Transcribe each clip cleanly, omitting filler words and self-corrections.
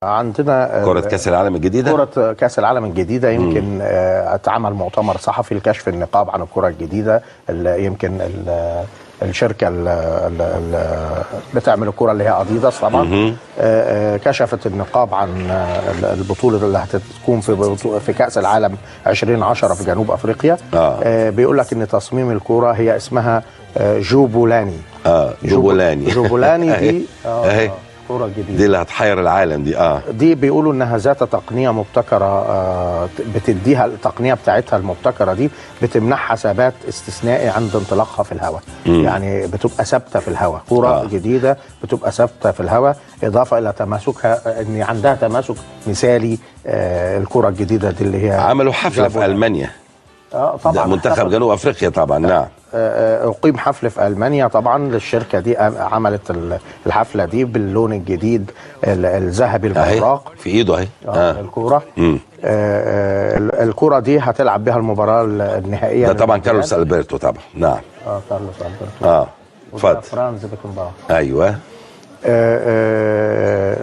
عندنا كرة كأس العالم الجديدة. كرة كأس العالم الجديدة يمكن اتعمل مؤتمر صحفي لكشف النقاب عن الكرة الجديدة اللي يمكن الشركة اللي بتعمل الكرة اللي هي أديداس طبعا كشفت النقاب عن البطولة اللي هتكون في كأس العالم 2010 في جنوب أفريقيا. بيقول لك إن تصميم الكرة هي اسمها جوبولاني. جوبولاني. جوبولاني دي الكرة الجديدة دي اللي هتحير العالم دي. دي بيقولوا انها ذات تقنية مبتكره، بتديها التقنية بتاعتها المبتكره دي بتمنحها ثبات استثنائي عند انطلاقها في الهواء. يعني بتبقى ثابتة في الهواء، كره جديدة بتبقى ثابتة في الهواء، اضافه الى تماسكها، ان عندها تماسك مثالي. الكره الجديدة دي اللي هي عملوا حفلة في المانيا. طبعا منتخب جنوب افريقيا طبعا. نعم. اقيم حفل في المانيا طبعا للشركة دي، عملت الحفلة دي باللون الجديد الذهبي البراق في ايده اهي. الكورة. الكورة دي هتلعب بها المباراة النهائية. ده طبعا كارلوس البرتو طبعا. نعم. كارلوس البرتو. اتفضل. فرانز بيكنباور. ايوه.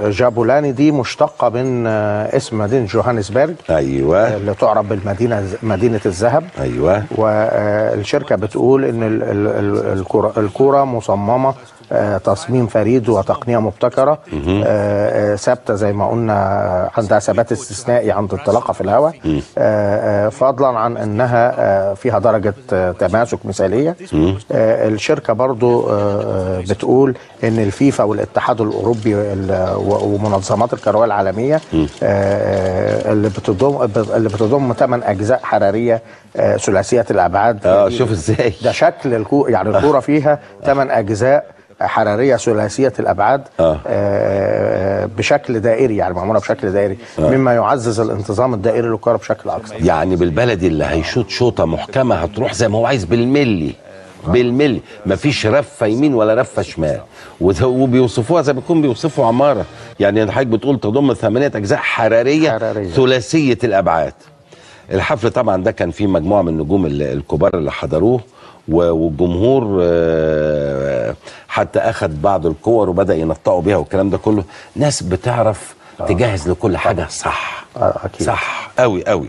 جابولاني دي مشتقة من اسم مدينة جوهانسبرج. أيوة. اللي تعرف بالمدينة مدينة الذهب. أيوة. والشركة بتقول إن الكرة مصممة تصميم فريد وتقنية مبتكرة، ثابتة زي ما قلنا، عندها ثبات استثنائي عند انطلاقها في الهواء، فضلا عن انها فيها درجة تماسك مثالية. الشركة برضو بتقول ان الفيفا والاتحاد الاوروبي ومنظمات الكروية العالمية اللي بتضم 8 اجزاء حرارية ثلاثية الابعاد. شوف ازاي ده شكل يعني الكرة فيها 8 اجزاء حرارية ثلاثية الابعاد بشكل دائري، يعني معمولة بشكل دائري، مما يعزز الانتظام الدائري للكرة بشكل اكثر. يعني بالبلدي اللي هيشوط شوطه محكمة هتروح زي ما هو عايز بالملي بالملي، مفيش رفه يمين ولا رفه شمال. وبيوصفوها زي ما بيكون بيوصفوا عمارة، يعني حضرتك بتقول تضم 8 اجزاء حرارية ثلاثية الابعاد. الحفل طبعا ده كان فيه مجموعة من النجوم الكبار اللي حضروه، والجمهور حتى اخذ بعض الكور وبدا ينطقوا بيها والكلام ده كله. ناس بتعرف تجهز لكل حاجة. صح. أكيد. صح قوي قوي.